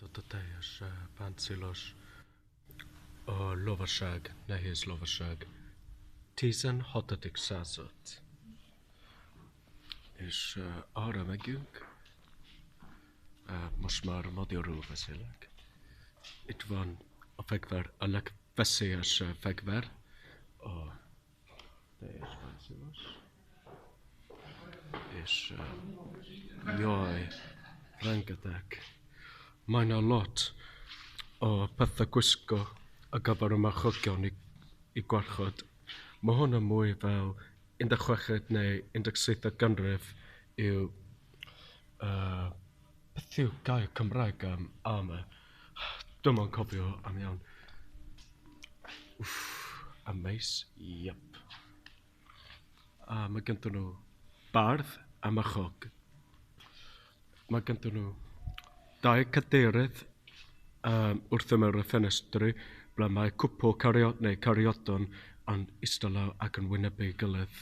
To tutaj jeszcze pancylos a lovasság, nehéz lovasság. 16. Század. És arra megyünk, most már magyarul beszélek. Itt van a fegyver, a legveszélyesebb fegyver, a teljes páncélos. És jaj, rengeteg. Mae 'na lot o pethau gwisgo ar gyfer y marchogion i gwarchod. Mae hwn yn mwy fel 16 neu 17 ganrif yw... Beth yw gair Cymraeg am armour? Dwi'm yn cofio am iawn. Wff, a mace, yep. A mae ganddyn nhw bardd a marchog. Mae ganddyn nhw dau cadeirydd wrth ymyl y ffenestri ble mae cwpl cariad neu cariadon yn eistedd lawr ac yn wynebu ei gilydd.